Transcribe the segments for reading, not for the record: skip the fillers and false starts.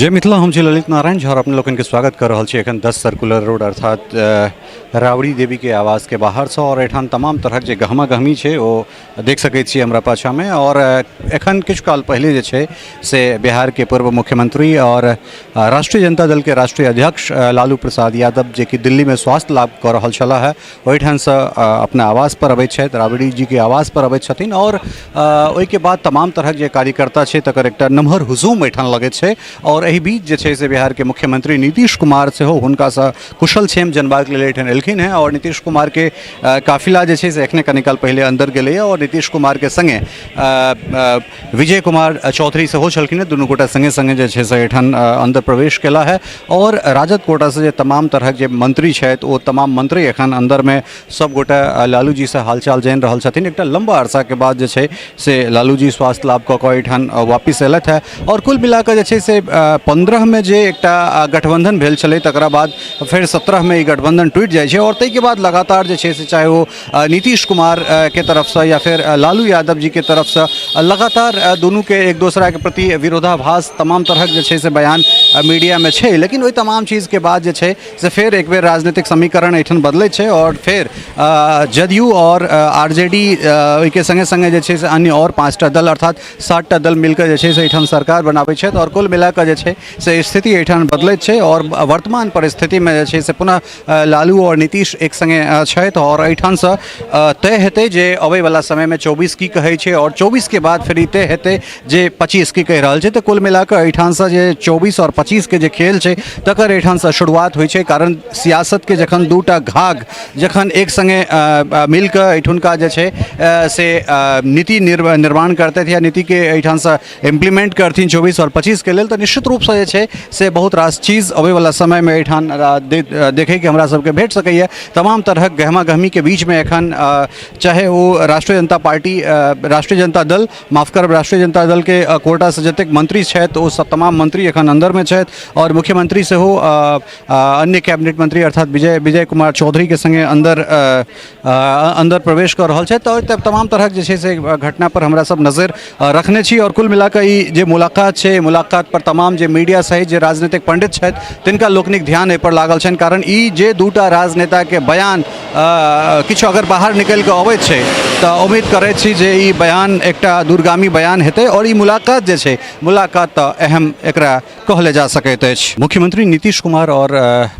जय मिथिला, हम छी ललित नारायण झा और अपने लोकनि के स्वागत कर रहल छी एखन 10 सर्कुलर रोड अर्थात राबड़ी देवी के आवास के बाहर से। और एठाम तमाम तरहक जे गहमा गहमी छै ओ देख सकै छी हमरा पाछामे। और एखन किछु काल पहिले जे छै से बिहार के पूर्व मुख्यमंत्री और राष्ट्रीय जनता दल के राष्ट्रीय अध्यक्ष लालू प्रसाद यादव जे कि दिल्ली में स्वास्थ्य लाभ कऽ रहल छलाह है, ओहिठामसँ अपना आवास पर अबै छथि, राबड़ी जी के आवास पर अबै छथिन। और ओहिके बाद तमाम तरहक जे कार्यकर्ता छै तकर एकटा नमहर हुजूम एहिठाम लगैत छै। और एहि बीच जे छै से बिहारके मुख्यमंत्री नीतीश कुमार सेहो हुनकासँ कुशल क्षेम जनबाक लेल एहिठाम एलखिन हेँ। और नीतीश कुमारके काफिला जे छै से एखने कनि काल पहिले अन्दर गेलैए और नीतीश कुमारके सङ्गे विजय कुमार चौधरी सेहो छलखिन हेँ। दुनू गोटा सङ्गे सङ्गे जे छै से एहिठाम अन्दर प्रवेश केला है। और राजद कोटासँ जे तमाम तरहक जे मंत्री छथि ओ तमाम मंत्री एखन अन्दरमे सब गोटा लालू जीसँ हालचाल जानि रहल छथिन। एकटा लम्बा अरसाके बाद जे छै से लालू जी स्वास्थ्य लाभ कऽ कऽ एहिठाम वापिस अयलथि हेँ। आओर कुल मिलाकऽ जे छै से 15मे जे एकटा गठबन्धन भेल छलै तकरा बाद फेर 17मे ई गठबन्धन टूटि जाइ छै। आओर ताहिके बाद लगातार जे छै से चाहे ओ नीतीश कुमार के तरफसँ या फेर लालू यादव जीके तरफसँ लगातार दुनूके एक दोसराके प्रति विरोधाभास तमाम तरहक जे छै से बयान मीडियामे छै। लेकिन ओहि तमाम चीजके बाद जे छै से फेर एक बेर राजनीतिक समीकरण एहिठाम बदलै छै आओर फेर जदयू आओर आरजेडी ओहिके सङ्गे सङ्गे जे छै से अन्य आओर 5टा दल अर्थात 7टा दल मिलकऽ जे छै से एहिठाम सरकार बनाबै छथि। आओर कुल मिलाकऽ जे छै से स्थिति एहिठाम बदलैत छै आओर वर्तमान परिस्थितिमे जे छै से पुनः लालू आओर नीतीश एक सङ्गे छथि। आओर एहिठामसँ तय हेतै जे अबैवला समयमे 24 की कहै छै आओर 24के बाद फेर ई तय हेतै जे 25 की कहि रहल छै। तऽ कुल मिलाकऽ एहिठामसँ जे 24 आओर 25के जे खेल छै तकर एहिठामसँ शुरुआत होइ छै। कारण सियासतके जखन दूटा घाघ जखन एक सङ्गे मिलकऽ एहिठुनका जे छै से नीति निर्माण करतथि या नीतिके एहिठामसँ इम्प्लीमेंट करथिन 24 आओर 25के लेल, तऽ निश्चित रूपसँ जे छै से बहुत रास चीज अबैवला समयमे एहिठाम देखैके हमरा सबके भेट सकैए। तमाम तरहक गहमा गहमीके बीचमे एखन चाहे ओ राष्ट्रीय जनता पार्टी, राष्ट्रीय जनता दल, माफ करब, राष्ट्रीय जनता दलके कोटासँ जतेक मंत्री छथि ओ सब तमाम मंत्री एखन अन्दरमे छथि। आओर मुख्यमंत्री सेहो अन्य कैबिनेट मंत्री अर्थात विजय विजय कुमार चौधरीके सङ्गे अन्दर अन्दर प्रवेश कऽ रहल छथि। तऽ तमाम तरहक जे छै से घटना पर हमरा सब नजरि रखने छी। आओर कुल मिलाकऽ ई जे मुलाकात छै, मुलाकात पर तमाम जे मीडिया सहित जे राजनीतिक पंडित छथि तिनका लोकनिक ध्यान एहिपर लागल छनि। कारण ई जे दूटा राजनेताके बयान किछु अगर बाहर निकलि कऽ अबैत छै तऽ उम्मीद करैत छी जे ई बयान एकटा दूरगामी बयान हेतै। आओर ई मुलाकात जे छै, मुलाकात तऽ अहम एकरा कहले जा सकैत अछि। मुख्यमंत्री नीतीश कुमार आओर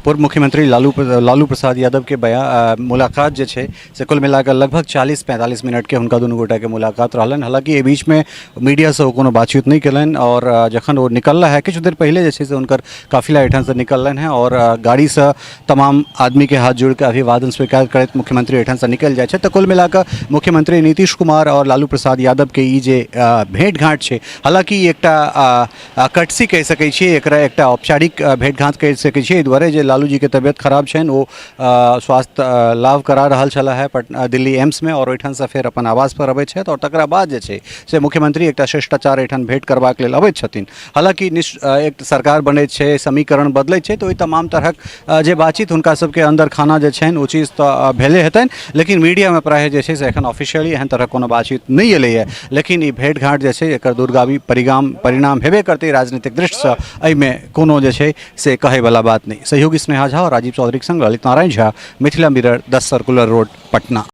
पूर्व मुख्यमंत्री लालू लालू प्रसाद यादवके बयान मुलाकात जे छै से कुल मिलाकऽ लगभग 40-45 मिनटके हुनका दुनू गोटाके मुलाकात रहलनि। हालाँकि एहि बीचमे मीडियासँ ओ कोनो बातचीत नहि केलनि। आओर जखन ओ निकलला है किछु देर पहिले जे छै से हुनकर काफिला एहिठामसँ निकललनि हेँ आओर गाड़ीसँ तमाम आदमीके हाथ जोड़िके अभिवादन स्वीकार करैत मुख्यमंत्री एहिठामसँ निकलि जाइ छथि। तऽ कुल मिलाकऽ मुख्यमंत्री नीतीश कुमार आओर लालू प्रसाद यादवके ई जे भेँट घाँट छै, हालाँकि ई एकटा कटसी कहि सकै छियै, एकरा एकटा औपचारिक भेँट घाँट कहि सकै छियै, एहि दुआरे जे लालू जीके तबियत खराब छनि, ओ स्वास्थ्य लाभ करा रहल छलाह है पटना दिल्ली एम्समे आओर ओहिठामसँ फेर अपन आवासपर अबै छथि। आओर तकरा बाद जे छै से मुख्यमंत्री एकटा शिष्टाचार एहिठाम भेँट करबाक लेल अबैत छथिन। हालाँकि एक सरकार बनै छै, समीकरण बदलै छै, तऽ ओहि तमाम तरहक जे बातचीत हुनका सबके अन्दर खाना जे छनि ओ चीज तऽ भेले हेतनि, लेकिन मीडियामे प्रायः जे छै से एखन ऑफिशियली एहन तरहक कोनो बातचीत नहि एलैए। लेकिन ई भेँट घाँट जे छै एकर दूरगामी परिणाम हेबे करतै राजनीतिक दृष्टिसँ, एहिमे कोनो जे छै से कहैवला बात नहि। सहयोगी स्नेहा झा और राजीव चौधरीके सङ्ग Lalit Narayan Jha, Mithila mirror, 10 circular road, Patna.